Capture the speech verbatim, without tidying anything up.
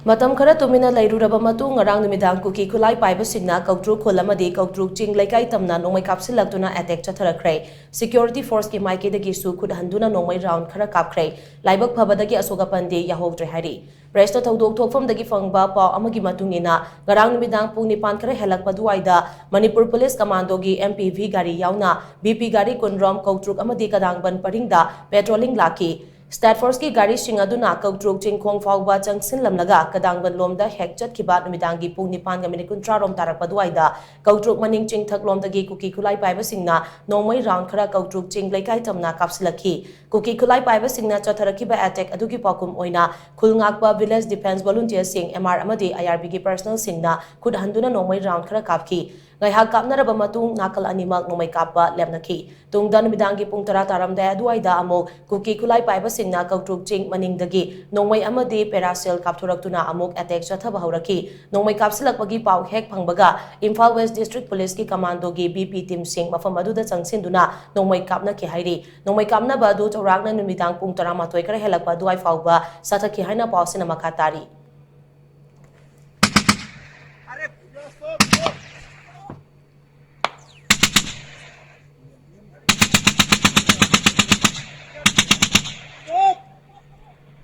ꯃꯇꯝ ꯈꯔ ꯇꯨꯃꯤꯟꯅ ꯂꯩꯔꯨꯔꯕ ꯃꯇꯨꯡ, ꯉꯔꯥꯡ ꯅꯨꯃꯤꯗꯥꯡ ꯀꯨꯀꯤ ꯈꯨꯠꯂꯥꯏ ꯄꯥꯏꯕꯁꯤꯡꯅ ꯀꯧꯇ꯭ꯔꯨꯛ ꯈꯨꯜ ꯑꯃꯗꯤ ꯀꯧꯇ꯭ꯔꯨꯛ ꯆꯤꯡ ꯂꯩꯀꯥꯏ ꯇꯝꯅ ꯅꯣꯡꯃꯩ ꯀꯥꯞꯁꯤꯜꯂꯛꯇꯨꯅ ꯑꯦꯇꯦꯛ ꯆꯠꯊꯔꯛꯈ꯭ꯔꯦ꯫ ꯁꯦꯀ꯭ꯌꯨꯔꯤꯇꯤ ꯐꯣꯔꯁꯀꯤ ꯃꯥꯏꯀꯩꯗꯒꯤꯁꯨ ꯈꯨꯠ ꯍꯟꯗꯨꯅ ꯅꯣꯡꯃꯩ ꯔꯥꯎꯟ ꯈꯔ ꯀꯥꯞꯈ꯭ꯔꯦ꯫ ꯂꯥꯏꯕꯛ ꯐꯕꯗꯒꯤ ꯑꯁꯣꯛ ꯑꯄꯟꯗꯤ ꯌꯥꯎꯍꯧꯗ꯭ꯔꯦ ꯍꯥꯏꯔꯤ꯫ ꯄ꯭ꯔꯦꯁꯇ ꯊꯧꯗꯣꯛ ꯊꯣꯛꯐꯝꯗꯒꯤ ꯐꯪꯕ ꯄꯥꯎ ꯑꯃꯒꯤ ꯃꯇꯨꯡ ꯏꯟꯅ, ꯉꯔꯥꯡ ꯅꯨꯃꯤꯗꯥꯡ ꯄꯨꯡ ꯅꯤꯄꯥꯟ ꯈꯔ ꯍꯦꯜꯂꯛꯄ ꯑꯗꯨꯋꯥꯏꯗ ꯃꯅꯤꯄꯨꯔ ꯄꯨꯂꯤꯁ ꯀꯃꯥꯟꯗꯣꯒꯤ ꯑꯦꯝ ꯄꯤ ꯚꯤ ꯒꯥꯔꯤ ꯌꯥꯎꯅ ꯕꯤ ꯄꯤ ꯒꯥꯔꯤ ꯀꯨꯟꯔꯣꯝ ꯀꯧꯇ꯭ꯔꯨꯛ ꯑꯃꯗꯤ ꯀꯗꯥꯡꯕꯟ ꯄꯔꯤꯡꯗ ꯄꯦꯇ꯭ꯔꯣꯂꯤꯡ ꯂꯥꯛꯈꯤ꯫ ꯁ꯭ꯇꯦꯠ ꯐꯣꯔꯁꯀꯤ ꯒꯥꯔꯤꯁꯤꯡ ꯑꯗꯨꯅ ꯀꯧꯇ꯭ꯔꯨꯛ ꯆꯤꯡꯈꯣꯡ ꯐꯥꯎꯕ ꯆꯪꯁꯤꯜꯂꯝꯂꯒ ꯀꯗꯥꯡꯕꯟ ꯂꯣꯝꯗ ꯍꯦꯛ ꯆꯠꯈꯤꯕ ꯅꯨꯃꯤꯗꯥꯡꯒꯤ ꯄꯨꯡ ꯅꯤꯄꯥꯟꯒ ꯃꯤꯅꯤꯠ ꯀꯨꯟꯊ꯭ꯔꯥ ꯔꯣꯝ ꯇꯥꯔꯛꯄ ꯑꯗꯨꯋꯥꯏꯗ ꯀꯧꯇ꯭ꯔꯨꯛ ꯃꯅꯤꯡ ꯆꯤꯡꯊꯛ ꯂꯣꯝꯗꯒꯤ ꯀꯨꯀꯤ ꯈꯨꯠꯂꯥꯏ ꯄꯥꯏꯕꯁꯤꯡꯅ ꯅꯣꯡꯃꯩ ꯔꯥꯎꯟ ꯈꯔ ꯀꯧꯇ꯭ꯔꯨꯛ ꯆꯤꯡ ꯂꯩꯀꯥꯏ ꯇꯝꯅ ꯀꯥꯞꯁꯤꯜꯂꯛꯈꯤ꯫ ꯀꯨꯀꯤ ꯈꯨꯠꯂꯥꯏ ꯄꯥꯏꯕꯁꯤꯡꯅ ꯆꯠꯊꯔꯛꯈꯤꯕ ꯑꯦꯇꯦꯛ ꯑꯗꯨꯒꯤ ꯄꯥꯎꯈꯨꯝ ꯑꯣꯏꯅ ꯈꯨꯜ ꯉꯥꯛꯄ ꯚꯤꯂꯦꯖ ꯗꯤꯐꯦꯟꯁ ꯚꯣꯂꯨꯟꯇꯤꯌꯔꯁꯤꯡ, ꯑꯦꯝ ꯑꯥꯔ ꯑꯃꯗꯤ ꯑꯥꯏ ꯑꯥꯔ ꯕꯤꯒꯤ ꯄꯔꯁꯅꯦꯜꯁꯤꯡꯅ ꯈꯨꯠ ꯍꯟꯗꯨꯅ ꯅꯣꯡꯃꯩ ꯔꯥꯎꯟ ꯈꯔ ꯀꯥꯞꯈꯤ꯫ ꯉꯥꯏꯍꯥꯛ ꯀꯥꯞꯅꯔꯕ ꯃꯇꯨꯡ ꯅꯥꯀꯜ ꯑꯅꯤꯃꯛ ꯅꯣꯡꯃꯩ ꯀꯥꯞꯄ ꯂꯦꯞꯅꯈꯤ꯫ ꯇꯨꯡꯗ ꯅꯨꯃꯤꯗꯥꯡꯒꯤ ꯄꯨꯡ ꯇꯔꯥ ꯇꯥꯔꯝꯗꯥꯏ ꯑꯗꯨꯋꯥꯏꯗ ꯑꯃꯨꯛ ꯀꯨꯀꯤ ꯈꯨꯠꯂꯥꯏ ꯄꯥꯏꯕꯁꯤꯡꯅ ꯀꯧꯇ꯭ꯔꯨꯛ ꯆꯤꯡ ꯃꯅꯤꯡꯗꯒꯤ ꯅꯣꯡꯃꯩ ꯑꯃꯗꯤ ꯄꯦꯔꯥꯁꯦꯜ ꯀꯥꯞꯊꯣꯔꯛꯇꯨꯅ ꯑꯃꯨꯛ ꯑꯦꯇꯦꯛ ꯆꯠꯊꯕ ꯍꯧꯔꯛꯈꯤ꯫ ꯅꯣꯡꯃꯩ ꯀꯥꯞꯁꯤꯜꯂꯛꯄꯒꯤ ꯄꯥꯎ ꯍꯦꯛ ꯐꯪꯕꯒ ꯏꯝꯐꯥꯜ ꯋꯦꯁ ꯗꯤꯁꯇ꯭ꯔꯤꯛ ꯄꯨꯂꯤꯁꯀꯤ ꯀꯃꯥꯟꯗꯣꯒꯤ ꯕꯤ ꯄꯤ ꯇꯤꯝꯁꯤꯡ ꯃꯐꯝ ꯑꯗꯨꯗ ꯆꯪꯁꯤꯟꯗꯨꯅ ꯅꯣꯡꯃꯩ ꯀꯥꯞꯅꯈꯤ ꯍꯥꯏꯔꯤ꯫ ꯅꯣꯡꯃꯩ ꯀꯥꯞꯅꯕ ꯑꯗꯨ ꯆꯥꯎꯔꯥꯛꯅ ꯅꯨꯃꯤꯗꯥꯡ ꯄꯨꯡ ꯇꯔꯥꯃꯥꯊꯣꯏ ꯈꯔ ꯍꯦꯜꯂꯛꯄ ꯑꯗꯨꯋꯥꯏ ꯐꯥꯎꯕ ꯆꯠꯊꯈꯤ ꯍꯥꯏꯅ ꯄꯥꯎꯁꯤꯅ ꯃꯈꯥ ꯇꯥꯔꯤ꯫